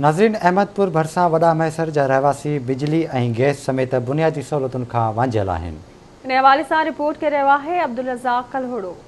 ناظرين احمدپور ڀرسان وڏا مهيسر جا رهواسي بجلي ۽ گئس سميت بنيادي سهولتن کان وانجهيل آهن. ان حوالي سان رپورٽ ڪري رهيو آهي عبدالرزاق ڪلهوڙو.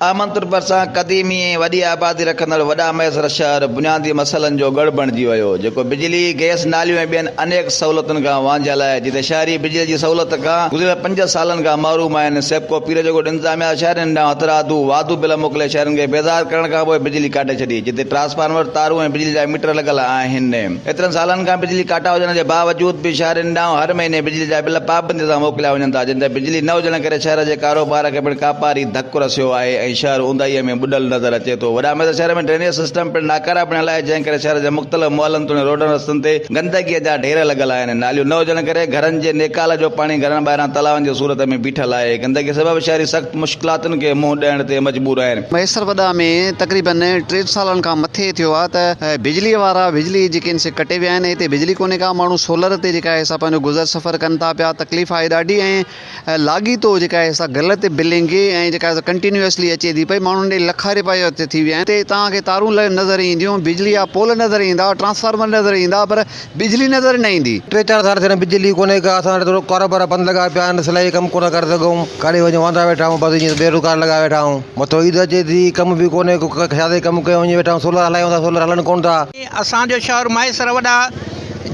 احمدپور ڀرسان قديمي ۽ وڏي آبادي رکندڙ وڏا مهيسر شهر بنيادي مسئلن جو ڳڙهه بڻجي ويو جيڪو بجلي، گئس، ناليون ۽ ٻين انيڪ سهولتن کان وانجهيل آهي جتي شهري بجلي جي سهولت کان گذريل پنج سالن کان محروم آهن سيپڪو پيرجوڳوٺ انتظاميا شهرين ڏانهن هٿرادو واڌو بل موڪلي شهرين کي بيزار ڪرڻ کانپوء بجلي ڪاٽي ڇڏي جتي ٽرانسفارمر، تارون ۽ بجلي جا ميٽر لڳل آهن. ايترن سالن کان بجلي ڪاٽا هجڻ جي باوجود به شهرين ڏانهن هر مهيني بجلي جا بل پابندي سان موڪليا وڃن ٿا جن تي بجلي نه هجڻ ڪري شهر جي ڪاروبار کي پڻ ڪاپاري ڌڪ رسيو آهي ۽ شهر اونداهي ۾ ٻڏل نظر اچي ٿو. وڏا ميدان شهر ۾ ڊرينيج سسٽم پڻ ناڪاره بڻيل آهي جنهن ڪري شهر جي مختلف محلن توڻي روڊن رستن تي گندگي جا ڍير لڳل آهن. ناليون نه هجڻ ڪري گهرن جي نيڪال جو پاڻي گهرن ٻاهران تلائن جي صورت ۾ بيٺل آهي. گندگي سبب شهري سخت مشڪلاتن کي منهن ڏيڻ تي مجبور آهن. مهيسر وڏا ۾ تقريبن ٽن سالن کان مٿي ٿيو آهي ته بجلي وارا بجلي جيڪي آهن سي ڪٽي ويا آهن هتي بجلي ڪونهي ڪا ماڻهو سولر تي جيڪا آهي سا پنهنجو گذر سفر ڪن ٿا پيا تڪليف آهي ڏاڍي ۽ لاڳيتو جيڪا آهي سا غلط بلنگ ۽ جيڪا آهي سا ڪنٽينيوسلي اچي ٿي پئي ماڻهن ڏي لکا رپيا ٿي ويا آهن هتي توهان کي تارون نظر اينديون بجلي جا پول نظر ايندا ٽرانسفارمر نظر ايندا پر بجلي نظر نه ايندي. ٽي چار سال ٿيا آهن بجلي ڪونهي ڪا اسان وٽ ٿورو ڪاروبار بند لڳا پيا آهن سلائي ڪم ڪونه ڪري سگهون ڪاڏي وڃون واندا ويٺا آهيون بس ائين بيروزگار لڳا ويٺا آهيون مٿو عيد اچي ٿي ڪم به ڪونهي ڪو ڇا تي ڪم ڪيون ائين ويٺا آهيون سولر هلايون ٿا سولر هلن ڪونه ٿا. اسان جو شهر مهيسر وڏا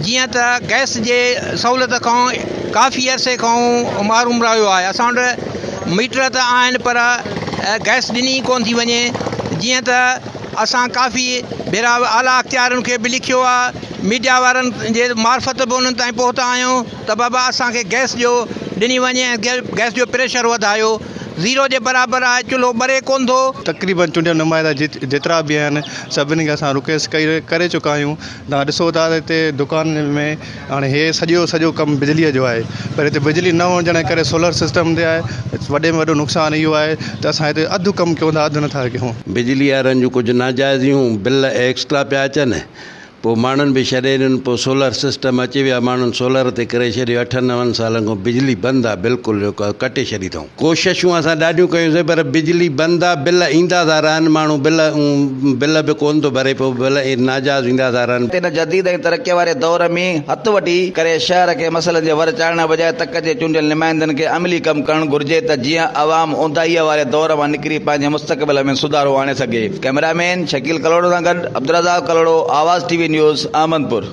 جيئن ته گئس جي سهولت کان ڪافي عرصي کان محروم رهيو آهي اسان وٽ ميٽر ته آهن پر گئس ڏني ڪونه ٿي وڃي جيئن ته اسان ڪافي ڀيرا اعليٰ اختيارين کي به لکيو آهي ميڊيا وارن جي معرفت به انهن تائين پهتا آهيون ته بابا اسان کي گئس ڏيو ڏني وڃي ۽ گئس جو پريشر وڌايو زيرو جي برابر آهي چلهو ٻري ڪونه ٿو. تقريبن چونڊيل نمائندا جيترا به آهن سڀني کي اسان رڪويسٽ ڪئي ڪري چڪا آهيون توهان ڏسو ٿا ته هتي دڪانن ۾ هاڻي هي سڄو سڄو ڪم بجليء جو آهي پر هتي بجلي نه هجڻ جي ڪري سولر سسٽم تي آهي وڏي ۾ وڏو نقصان اهو آهي ته اسان هتي اڌ ڪم ڪيون ٿا اڌ نٿا ڪيون. بجلي وارن جون ڪجهه ناجائزيون بل ايڪسٽرا پيا اچن پوء ماڻهن به ڇڏي ڏنو پوء سولر سسٽم اچي ويا ماڻهن سولر تي ڪري ڇڏيو اٺن نون سالن کان بجلي بند آ بلڪل ڪٽي ڇڏي اٿئون ڪوششون اسان ڏاڍيون ڪيون سين پر بجلي بند آ بل ايندا ٿا رهن ماڻهو بل بل به ڪون ٿو ڀري پيو بل ناجائز ايندا ٿا رهن. هن جديد ۽ ترقي واري دور ۾ هٿ وٺي ڪري شهر کي مسئلن جي ور چاڙهڻ بجاء تڪ جي چونڊيل نمائندن کي عملي ڪم ڪرڻ گهرجي ته جيئن عوام اونداهيء واري دور مان نڪري پنهنجي مستقبل ۾ سڌارو آڻي سگهي. ڪئميرا مين شڪيل ڪلهوڙو سان گڏ Abdulrazzaq Kalhoro, Awaz T V news, Ahmedpur.